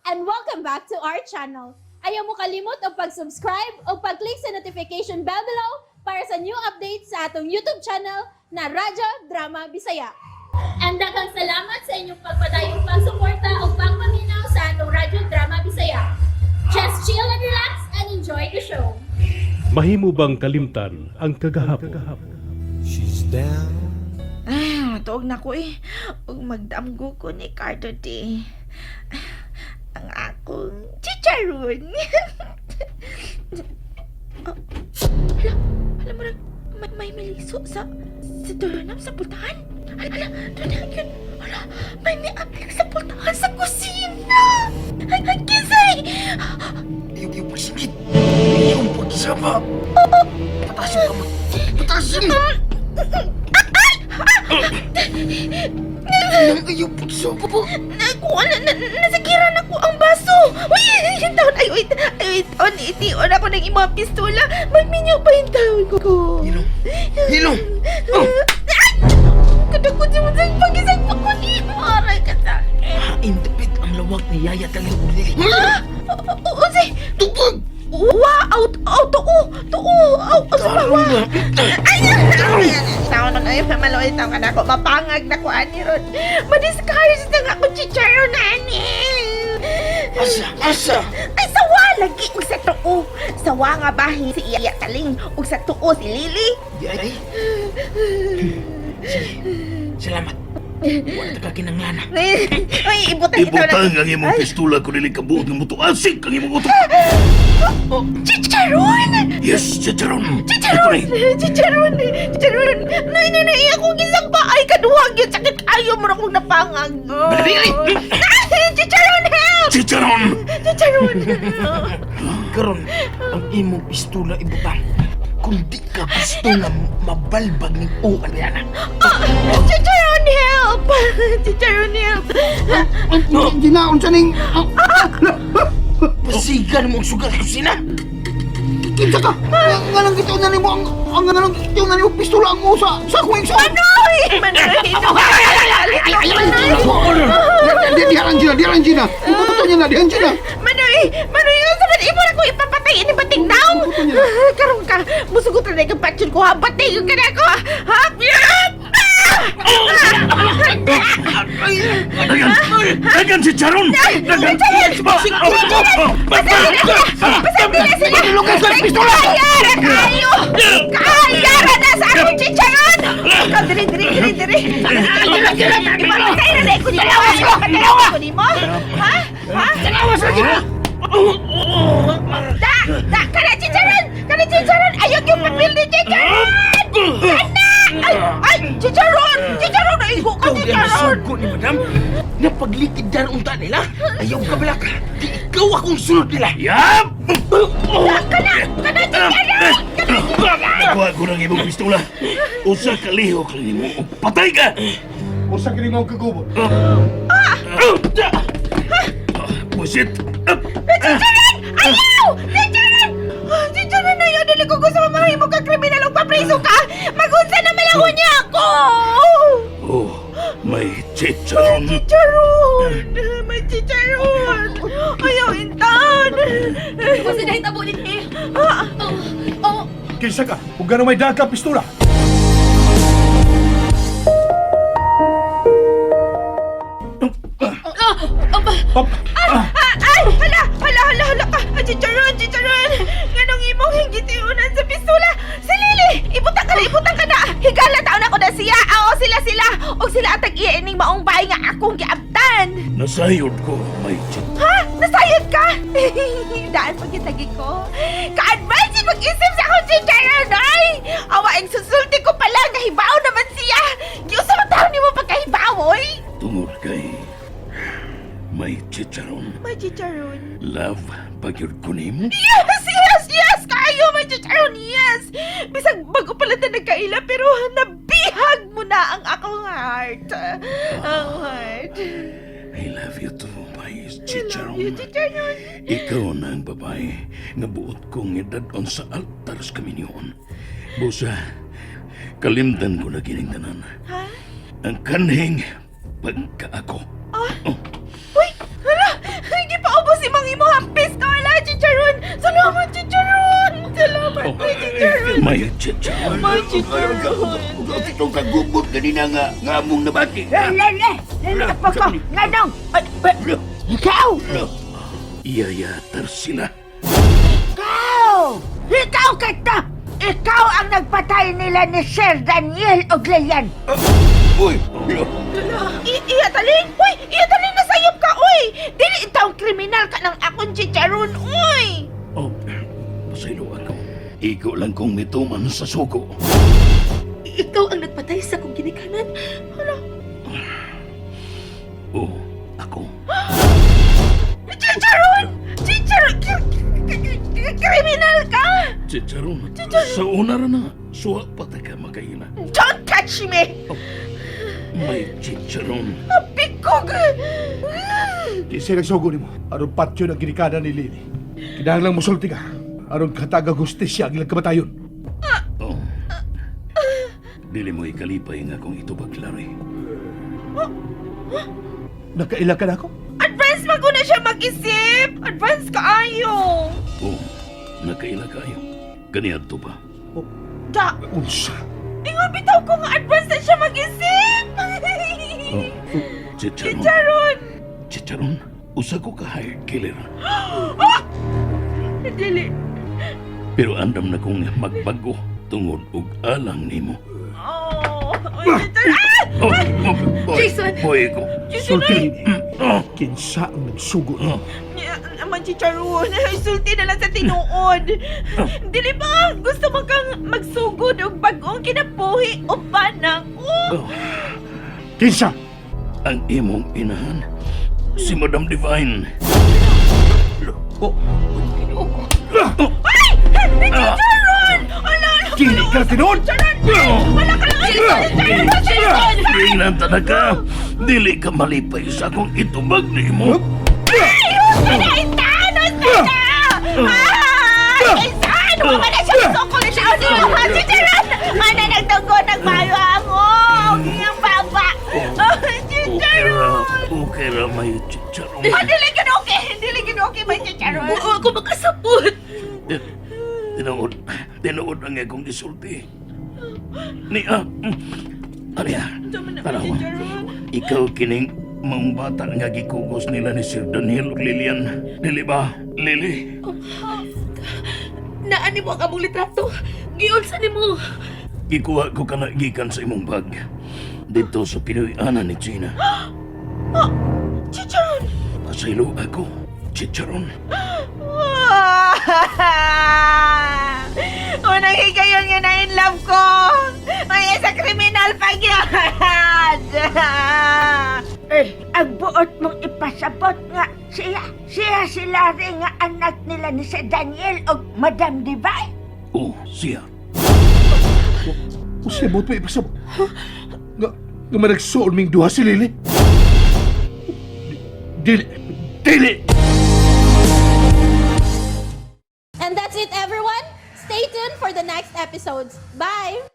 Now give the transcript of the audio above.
And welcome back to our channel. Ayaw mo kalimot og pag-subscribe o pag-click sa notification bell below para sa new updates sa atong YouTube channel na Radyo Drama Bisaya. And daghang salamat sa inyong pagpadayong pagsuporta o pagpaminaw sa atong Radyo Drama Bisaya. Just chill and relax and enjoy the show. Mahimo bang kalimtan ang kagahapon? She's down. Ah, tuog na ko eh. Ug magdamgo ko ni Cardo di. Ang akong chicharon. Oh, hala, hala mo may maliso sa doorknob sa pultahan. Hala, hala, doon na yun. Hala, may miapil sa pultahan sa kusina. Ay, ay, kinsay! Iyong pagsingit! Iyong pagsaba! Patasin ka mo! Patasin! Nang iyong pagsaba! Naku, na, na, nasagiran ako ang baso. Uy, yung taon, ay, wait, ay, wait, on, itiyon ako ng imong pistola. Magminyo pa yung taon ko. Hilong! Hilong! Oh! Ay! Kadakot siya mo sa pag-isang pakuni. Aray ka sa akin. Hain dapit ang lawag ni Yaya Taling Ulili. Oo, si... Tubag! Wa, out, out, tuo, tuo, out, sa wa. Ay, taon na ay, maloy taon ka na ako. Mapangag na ko, ani ron. Madiscourage na nga ako, chicharon na, ani. Asa! Asa! Ay, sawa lagi ug sa tuo. Sawa nga bahin si Iya Taling ug sa tuo si Lily. Di ay! Sige, salamat. Wala ta ka kinanglana. Ay, ibutang itaw na. Ibutang ang imong pistola kung dili kabuot nga mutuasik ang imong utok. Chicharon! Yes, chicharon. Chicharon! Chicharon! Chicharon! Nay, nay, nay, akong gisang pa. Ay, kaduhag yun. Sakit kayo mo na akong napangag. Dali! Ay, chicharon, help! Chicharon! Chicharon! Karon, ang imong pistola ibutang. Kung di ka gusto nga mabalbag ng uwan yana. Ah, chicharon, help! Chicharon, help! Gina, unsa ning Pasigan mo ang sugat sa kusina. kinsa ka? Nga nang gituon na nimo ang nga nang gituon na nimo pistola ang usa sa akong igsoon. Manoy! Manoy! Manoy! Di di Regina, di Regina. Ibuto niya na, di Regina. Manoy! Manoy! Sa man imo na ko ipapatay ini bating daw! Karon ka, musugot na kang patsyon ko ha! Bating ka na ako! Ha? Dagan! Dagan, chicharon! Dagan! Pasagdila sila! Lukas lang pistola. Kayara kayo! Kayara na sa akong chicharon! Ikaw, diri, diri, diri, diri! Ipapatay na na ko nimo! Ipapatay na ko nimo! Ha? Ha? Da! Da! Kana chicharon! Kana chicharon! Ayaw yung papel ni chicharon! Kana! Ay! Ay! Chicharon! Chicharon! Naigo ka, Ikaw di ang chicharon! sugo ni madam. Napaglikid dar unta nila. Ayaw ka balaka. Di ikaw akong sunod nila. Yap! Kana! Kana chicharon! Kana chicharon! Kuha ko ng imong pistola. Usa ka lihok lang nimo. Patay ka! Usa kini mo kagubot. Busit! Chicharon! Ayaw! Chicharon! Chicharon, ayaw! Dili ko gusto mamahimo ka kriminal o papriso ka! Magunsa na malahon niya ako! Oh, may chicharon. Chicharon! May chicharon! Ayaw, intan! Kasi nahitabo din eh. Oh, oh, Kinsa ka? Ug gano may daga pistola? oh, Ah, ay! Hala! Hala! Hala! Hala ka! Ah, chicharon! Chicharon! Ganong imong hingitiunan sa pistola! Si Lily! Ibutang ka na! Ibutang ka na! Higala taon ako na siya! Ah, Oo, sila sila! O sila ang tag-iya ining maong bahay nga akong giabtan! Nasayod ko, may chicharon. Ha? Nasayod ka? Daan pagkitagi ko. Ka-advance yung mag-isip sa akong chicharon, ay! Awa, ang susulti ko pala, nahibaw naman siya! Giusa man taon nimo pagkahibaw, oy! Tungod kay may chicharon. May chicharon. Love, pagyud ko nimo. Yes, yes, yes! Kayo, may chicharon, yes! Bisag bago pala ta nagkaila, pero nabihag mo na ang akong heart. Ang heart. I love you too, my I love chicharon. you, chicharon. Ikaw na ang babae nga buot kong idadon sa altar sa kaminyoon. Busa, kalimtan ko na kining tanan. Ha? Ang kanhing pagkaako. Uy, hala! Hindi pa Chicharon! May chicharon. May chicharon! Itong kagubot ganina nga nga among nabati. Lele! Lele pa ko! Nganong! Ay, ikaw! Iyayatar sila. Ikaw! Ikaw kita! Ikaw ang nagpatay nila ni Sir Daniel Oglelian! Uy! Iya taling! Uy! Iya taling nasayop ka! Uy! Dili itawng kriminal ka ng akong chicharon! Uy! Oh, pasaylo ako. Igo lang kong mituman sa suko. Ikaw ang nagpatay sa kong ginikanan. Hala, Oh, ako. Chicharon! Chicharon! Kriminal ka! Chicharon. Sa una ra na, suwa pa ta ka makaila. Don't touch me! May chicharon. Pikog! Di siya nagsugo nimo. Aron patyo ng ginikanan ni Lily. Kinahanglang musulti ka. Aron kataga gustisya ang ilang kamatayon. Oh. Dili mo ikalipay nga kung ito Larry. Nakaila ka na ako? Advance man ko na siya mag-isip! Advance kaayo! Oh, nakaila kayo. Kaniadto pa. Da! Unsa? Ingon bitaw ko nga advance na siya mag-isip! Oh, chicharon. Chicharon! Chicharon, usa ko ka hired killer. Dili. Pero andam na kong magbago tungod og alang nimo. Oh, oy, chicharon! Ah! Oh, oh, boy, Jason! Boy ko. Sulti. Oh, Kinsa ang nagsugo nimo? Nya, naman chicharon, sulti na lang sa tinuod. Dili ba gusto mo kang magsugod og bag-ong kinabuhi o panang? Oh! oh. Kinsa? Ang imong inahan, si Madam Divine. Oh, Ay! Chicharon! Ala, ala, Dili ka na tinuod! Chicharon! Wala ka lang! Chicharon! Chicharon! Tingnan talaga. Dili ka malipay sa akong itubag nimo. Ay! Huwag na! Itanos na ka! Ah! Isan! Huwag na siya! Sukol siya! O, di ba? Chicharon! Mana nagtunggo, nagmayo ang oh! Iyang baba! Oh, Okay chicharon! ra, okay ra may chicharon. Ah, dili gid okay! Dili gid okay may chicharon! oo ako makasapot. Tinuod, tinuod ang akong gisulti. Ni ah, Arya, tanawa. Ikaw kining maong bata nga gikugos nila ni Sir Daniel ug Lilian. Dili ba, Lily? Naani mo ang among litrato. Giunsa nimo. Gikuha ko kana gikan sa imong bag. Dito sa Pinoy-ana ni Gina. Chicharon! Pasaylo ako, chicharon. Unang higayon nga na in love ko! May isa kriminal pa gyud! Eh, ang buot mong ipasabot nga siya, siya si Larry nga anak nila ni Sir Daniel o Madam Divine. Oh, siya. Usa mo ipasabot. Nga, nga managsuon ming duha si Lily. Dili! Dili! And that's it, everyone. Stay tuned for the next episodes. Bye!